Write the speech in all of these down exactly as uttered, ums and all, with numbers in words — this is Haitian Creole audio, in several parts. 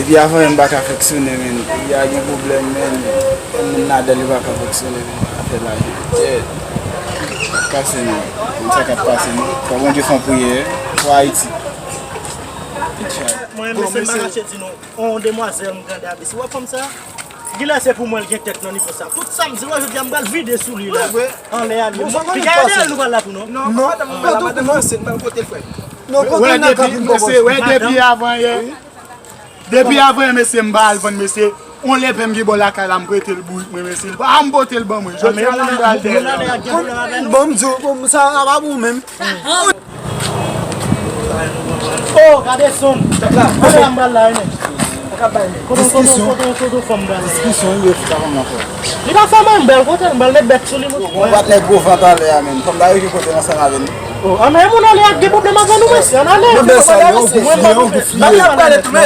Depi avan yè m pa ka fonksyone, men. Peyi a gen pwoblèm, men. Yon moun ladan li pa ka fonksyone, men. Afè lajan. Kèt. Kase, men. Konn sa k ap pase, men. Fò Bondye fè yon priyè pou Ayiti. Mwen, mesye, m pa kache di nou. On demwazèl m grande abesi. Ou wè fanm sa? Gilè se pou mwen l gen tèt nan nivo sa. Tout sa m di w jodi a m pral vide sou li la. Anlè a li. Piga ede l nou pral la tou non. Non, madanm mwen la, madanm mwen ansent, m pral kote l frè. Non, kote l nan kab li bò. Wè depi avan yè. Depi avan yè mesye m pa al vann mesye. On lepè m gen bò lakay la m prete l bourik mwen mesye. Li pa janm pote l ban mwen. Jodi a la m pral fè l. Bon m di w, bon, sa a pa pou ou menm. Oh, gade son. Kote a m pral la, wi, men. Kote, kote, kote, kote fanm pral la? Diskisyon, wi, yo fè sa kòman fè. Li pa fè mwen bèl, kote m pral met bèt sou li, mwen. Bon, patnè gwo vant anlè a, men. Fanm ta yo ki kote ansanm avè nou. Oh, a, men moun ale ak gen pwoblèm avè nou, mesye, ann ale. Mwen bèl sa, yon gwo fye, yon gwo fye.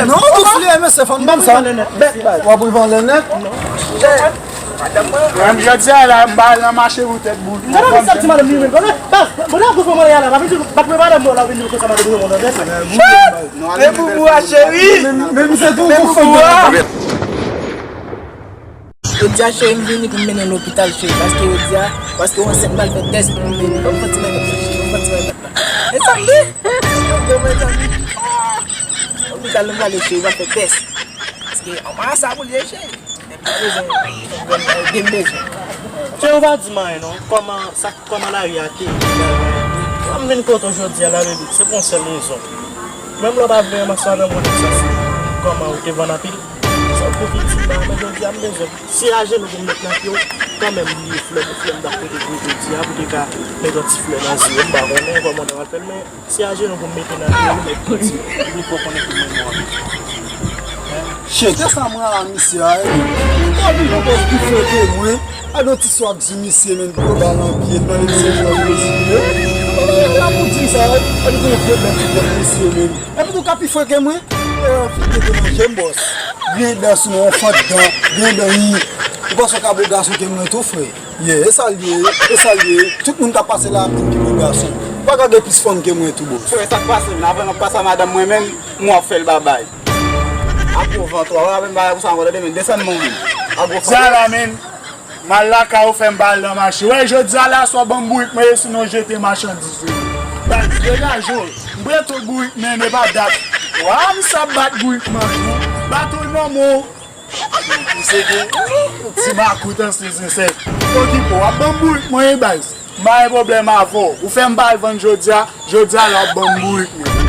Non, tout fye, men se fanm sa. W ap rive anlè nèt? Menm jodi a la, m pa al nan mache pou tèt boul. Gade sa ti madanm li menm. Gade, baz, gade gwo fanm ale a la. Pa vin di, pa t wè madanm mwen la vin di konsa madanm mwen nan tèt. E boubou a cheri. Men misye tou gwo fanm. Jodi a cheri m vini pou m mennen l lopital cheri. Paske jodi a, paske w ansent m pral fè tès pou m vini. Ban m fè ti mèt cheri, ban m fè ti mèt la. E sa m di? Ban m fè ti mèt. Lopital nou prale cheri, pral fè tès. Paske anba sa pou l ye cheri. Nèg pa bezwen, nèg pa bezwen. Cheri, ou pa di m anyen non. Kòman sa, kòman lari a te ye? Kòman m vin kote w jodi a la, baby? Se pou yon sèl rezon. Menm lè w pa vle ansanm avè m, konnen sa se kòman ou te vann anpil. Sa w pwofite ba, men jodi a m bezwen. Si ajenou pou m met nan pye w, kanmenm li flè pou flè m t ap pote pou jodi a, pou te ka met yon ti flè nan zye w, m pa konnen kòman w ta pral fè l, men si ajenou pou m mete nan pye w, nèg piti, ou poko konnen ki moun mwen. Chè, kè sa mwen a misye a, e. Li ta vin yon bòs pi fre ke mwen. Gade yon ti swa k di misye, men, pou yo ba l anpye, tande misye jwe mizik, e. Ala pou di sa, e. Gade yon vye bèt ki pran misye, men. Epi tou ka pi fre ke mwen. E, figi te manje m, bòs. Griyen dan sou mwen, yon fant dan, griyen dan, yi. Ou panse w ka bo gason ke mwen tou, frè? Ye, e sa l ye, e sa l ye. Tout moun k ap pase la ap di m ki bon gason. Ou pa ka gen plis fanm ke mwen tou, bòs. Frè, sa k pase, men avan n ap pase a madanm mwen menm, mwen ap fè l babay. A gwo van, twa, w ap fè m babay pou sa ankò, tande, men desann mwen menm. A gwo van. Sa la, men. M al lakay ou, fè m pa al nan mache. Wè, jodi a la, swa ban m bourik mwen ye, sinon jete machandiz ou. Baz, degaje w. M prete w bourik, men e pa dat. Wa, m sa bat bourik manch ou. Bat ou nan men w. Ou se gen ti makout an se zensèt. Okipe w, w ap ban m bourik mwen ye, baz. M pa gen pwoblèm avè w. Ou fè m pa al vann jodi a, jodi a la w ap ban m bourik mwen.